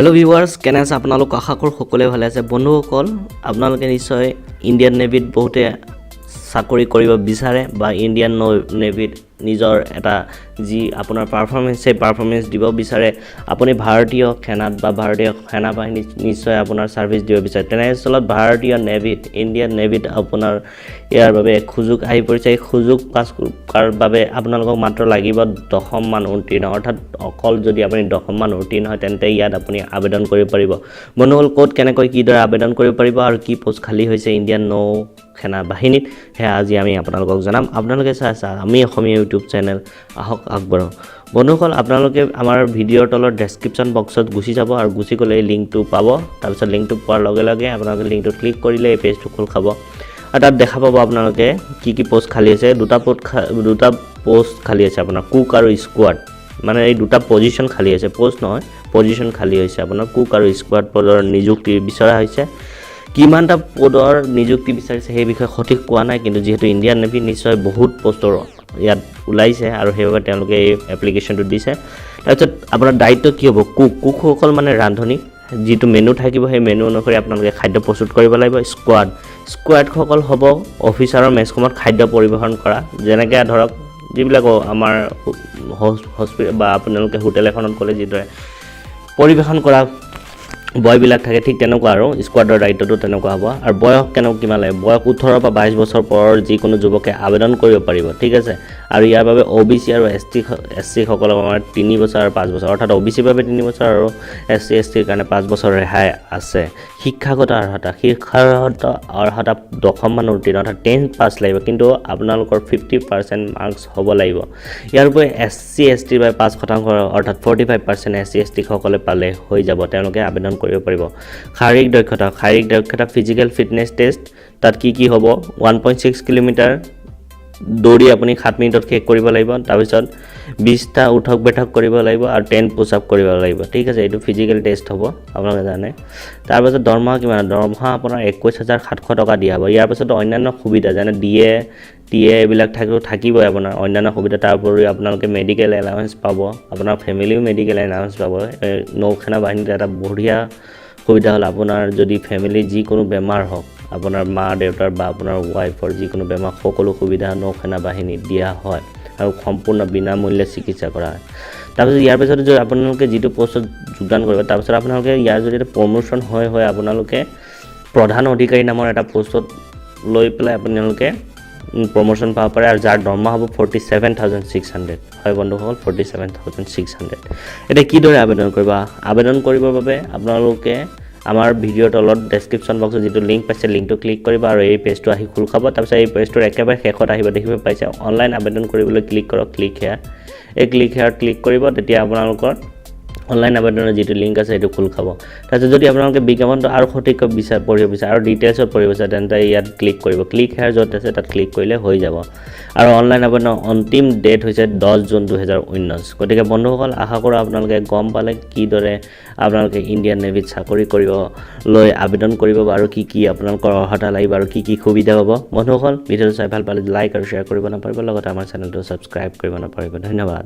Hello' viewers, কেনে আছে আপোনালোক? আশা কৰোঁ সকলোৱে ভালে আছে। বন্ধুসকল, আপোনালোকে নিশ্চয় ইণ্ডিয়ান নেভিত বহুতে চাকৰি কৰিব বিচাৰে বা ইণ্ডিয়ান নেভিত নিজৰ এটা যি আপোনাৰ পাৰফৰ্মেঞ্চ, সেই পাৰফৰ্মেঞ্চ দিব বিচাৰে। আপুনি ভাৰতীয় সেনাত বা ভাৰতীয় সেনা বাহিনীত নিশ্চয় আপোনাৰ ছাৰ্ভিচ দিব বিচাৰে। তেনেস্থলত ভাৰতীয় নেভিত, ইণ্ডিয়ান নেভিত আপোনাৰ ইয়াৰ বাবে এক সুযোগ আহি পৰিছে। এই সুযোগ পাছ কৰাৰ বাবে আপোনালোকক মাত্ৰ লাগিব দশম মান উত্তীৰ্ণ, অৰ্থাৎ অকল যদি আপুনি দশম মান উত্তীৰ্ণ হয়, তেন্তে ইয়াত আপুনি আবেদন কৰিব পাৰিব। বন্ধুসকল, ক'ত, কেনেকৈ, কিদৰে আবেদন কৰিব পাৰিব আৰু কি প'ষ্ট খালী হৈছে ইণ্ডিয়ান নৌ সেনা বাহিনীত, সেয়া আজি আমি আপোনালোকক জনাম। আপোনালোকে চাই আছে আমি অসমীয়া ইউটিউব চেনেল। আহক আগবাঢ়োঁ। বন্ধুসকল, আপোনালোকে আমাৰ ভিডিঅ'ৰ তলত ডেছক্ৰিপশ্যন বক্সত গুচি যাব আৰু গুচি গ'লে এই লিংকটো পাব। তাৰপিছত লিংকটো পোৱাৰ লগে লগে আপোনালোকে লিংকটো ক্লিক কৰিলে এই পেজটো খোল খাব আৰু তাত দেখা পাব আপোনালোকে কি কি প'ষ্ট খালী আছে। দুটা প'ষ্ট খালী আছে আপোনাৰ, কুক আৰু ষ্টিৱাৰ্ড। মানে এই দুটা পজিশ্যন খালী আছে, প'ষ্ট নহয়, পজিশ্যন খালী হৈছে আপোনাৰ। কুক আৰু ষ্টিৱাৰ্ড পদৰ নিযুক্তি বিচৰা হৈছে। কিমানটা পদৰ নিযুক্তি বিচাৰিছে, সেই বিষয়ে সঠিক কোৱা নাই। কিন্তু যিহেতু ইণ্ডিয়ান নেভি, নিশ্চয় বহুত পষ্টৰ ইয়াত ওলাইছে আৰু সেইবাবে তেওঁলোকে এই এপ্লিকেশ্যনটো দিছে। তাৰপিছত আপোনাৰ দায়িত্ব কি হ'ব? কুকসকল মানে ৰান্ধনি। যিটো মেনু থাকিব, সেই মেনু অনুসৰি আপোনালোকে খাদ্য প্ৰস্তুত কৰিব লাগিব। ষ্টিৱাৰ্ডসকল হ'ব অফিচাৰৰ মেচসমূহত খাদ্য পৰিৱেশন কৰা। যেনেকৈ ধৰক যিবিলাক আমাৰ হস্পিটেল বা আপোনালোকে হোটেল এখনত গ'লে যিদৰে পৰিৱেশন কৰা বয়বিলাক থাকে, ঠিক তেনেকুৱা আৰু ষ্টিৱাৰ্ডৰ দায়িত্বটো তেনেকুৱা হ'ব। আৰু বয়স কেনেকুৱা, কিমান লাগিব? বয়স 18ৰ পৰা 22 বছৰ পৰৰ যিকোনো যুৱকে আবেদন কৰিব পাৰিব, ঠিক আছে। আৰু ইয়াৰ বাবে অ' বি চি আৰু এছ টি, এছ চিসকলৰ কাৰণে 3 বছৰ আৰু 5 বছৰ, অৰ্থাৎ অ' বি চিৰ বাবে 3 বছৰ আৰু এছ চি, এছ টিৰ কাৰণে 5 বছৰ ৰেহাই আছে। শিক্ষাগত অৰ্হতা, শিক্ষাগত অৰ্হতা দশম মান উত্তীৰ্ণ, অৰ্থাৎ 10 পাছ লাগিব, কিন্তু আপোনালোকৰ 50% মাৰ্কছ হ'ব লাগিব। ইয়াৰ উপৰি এছ চি, এছ টিৰ বাবে 5%, অৰ্থাৎ 45% এছ চি, এছ টিসকলে পালে হৈ যাব, তেওঁলোকে আবেদন কৰিব পাৰিব। শাৰীৰিক দক্ষতা, শাৰীৰিক দক্ষতা ফিজিকেল ফিটনেছ টেষ্ট। তাত কি কি হ'ব? 1.6 কিলোমিটাৰ দৌৰি আপুনি 7 মিনিটত শেষ কৰিব লাগিব। তাৰপিছত 20টা উঠক বৈঠক কৰিব লাগিব আৰু 10 পুছ আপ কৰিব লাগিব, ঠিক আছে। এইটো ফিজিকেল টেষ্ট হ'ব, আপোনালোকে জানে। তাৰপাছত দৰমহা কিমান? দৰমহা আপোনাৰ 21,700 টকা দিয়া হ'ব। ইয়াৰ পাছত অন্যান্য সুবিধা, যেনে ডি এ, টি এ, এইবিলাক থাকিবই আপোনাৰ অন্যান্য সুবিধা। তাৰ উপৰিও আপোনালোকে মেডিকেল এলাৱেঞ্চ পাব, আপোনাৰ ফেমিলিও মেডিকেল এলাৱেঞ্চ পাব। এই নৌসেনা বাহিনীত এটা বঢ়িয়া সুবিধা হ'ল, আপোনাৰ যদি ফেমিলিৰ যিকোনো বেমাৰ হওক, আপোনাৰ মা দেউতাৰ বা আপোনাৰ ৱাইফৰ যিকোনো বেমাৰ, সকলো সুবিধা নৌসেনা বাহিনীত দিয়া হয় আৰু সম্পূৰ্ণ বিনামূল্যে চিকিৎসা কৰা হয়। তাৰপিছত ইয়াৰ পিছত যদি আপোনালোকে যিটো পষ্টত যোগদান কৰিব, তাৰপিছত আপোনালোকে ইয়াৰ জৰিয়তে প্ৰমোশ্যন হৈ হৈ আপোনালোকে প্ৰধান অধিকাৰী নামৰ এটা পষ্টত লৈ পেলাই আপোনালোকে প্ৰমোশ্যন পাব পাৰে আৰু যাৰ দৰমহা হ'ব 47,600। হয় বন্ধুসকল, 47,600। এতিয়া কিদৰে আবেদন কৰিব? আবেদন কৰিবৰ বাবে আপোনালোকে আমাৰ ভিডিঅ'ৰ তলত ডেছক্ৰিপশ্যন বক্সত যিটো লিংক পাইছে, লিংকটো ক্লিক কৰিব আৰু এই পেজটো আহি খোল খাব। তাৰপিছত এই পেজটোৰ একেবাৰে শেষত আহিব, দেখিব পাইছে অনলাইন আবেদন কৰিবলৈ ক্লিক কৰক, ক্লিক হেয়াৰ। এই ক্লিক হেয়াৰত ক্লিক কৰিব, তেতিয়া আপোনালোকৰ অনলাইন আবেদনৰ যিটো লিংক আছে, সেইটো খোল খাব। তাৰপিছত যদি আপোনালোকে বিজ্ঞাপনটো আৰু সঠিককৈ পঢ়িব বিচাৰে আৰু ডিটেইলছত পঢ়িব বিচাৰে, তেন্তে ইয়াত ক্লিক কৰিব। ক্লিক হেয়াৰ য'ত আছে, তাত ক্লিক কৰিলে হৈ যাব। আৰু অনলাইন আবেদনৰ অন্তিম ডেট হৈছে 10 জুন 2019। গতিকে বন্ধুসকল, আশা কৰোঁ আপোনালোকে গম পালে কিদৰে আপোনালোকে ইণ্ডিয়ান নেভিত চাকৰি কৰিবলৈ আবেদন কৰিব আৰু কি কি আপোনালোকৰ অৰ্হতা লাগিব আৰু কি কি সুবিধা পাব। বন্ধুসকল, ভিডিঅ'টো চাই ভাল পালে লাইক আৰু শ্বেয়াৰ কৰিব নাপাহৰিব, লগতে আমাৰ চেনেলটো ছাবস্ক্ৰাইব কৰিব নাপাহৰিব। ধন্যবাদ।